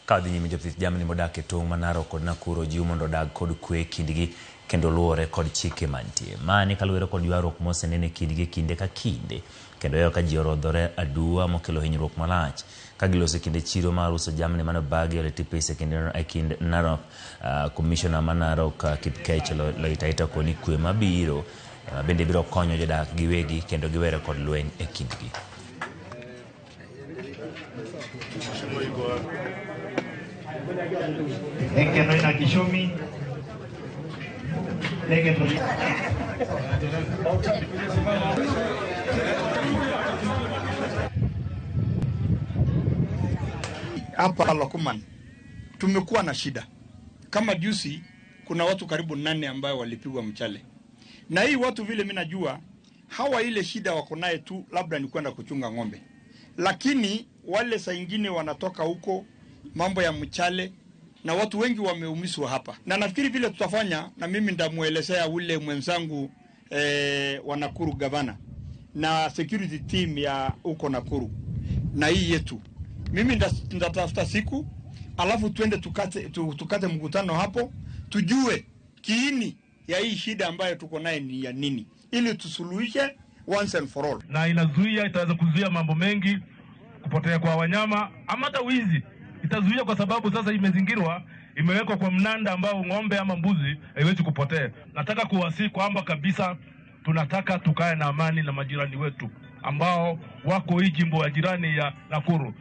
Ka dhi nyime jopith jamni modak e tong' ma Narok kod Nakuru ojiw mondo odag kod kwe e kindgi kendo luwore kod chike mantie. Mani kaluwore kod ywaruok moseneno e kindgi e kinde ka kinde kendo yawo ka ji orodhore aduwa mokelo hinyruok malach ka giloso e kinde chiro mar uso jamni mane obagi Ole Tipis e kind Narok. Commissioner ma Narok Kipkech Loitaita koni kwe mabiro ema bende biro konyo jodak giwegi kendo giwere kod lweny e kindgi. Hapa Lokuman tumekuwa na shida. Kama juzi kuna watu karibu 8 ambayo walipigwa mchale. Na hii watu vile mimi najua hawa ile shida wako naye tu labda ni kwenda kuchunga ng'ombe. Lakini wale saa ingine wanatoka huko mambo ya mchale na watu wengi wameumizwa hapa. Na nafikiri vile tutafanya, na mimi nitamuelezea ule mwenzangu wa Nakuru gavana na security team ya huko Nakuru na hii yetu. Mimi nitatafuta siku alafu twende tukate mkutano hapo, tujue kiini ya hii shida ambayo tuko naye ni ya nini, ili tusuluhishe once and for all. Na itaweza kuzuia mambo mengi, kupotea kwa wanyama ama hata wizi. Itazuia kwa sababu sasa imezingirwa, imewekwa kwa mnanda ambao ng'ombe ama mbuzi haiwezi kupotea. Nataka kuwasihi kwamba kabisa tunataka tukae na amani na majirani wetu ambao wako hii jimbo ya jirani ya Nakuru.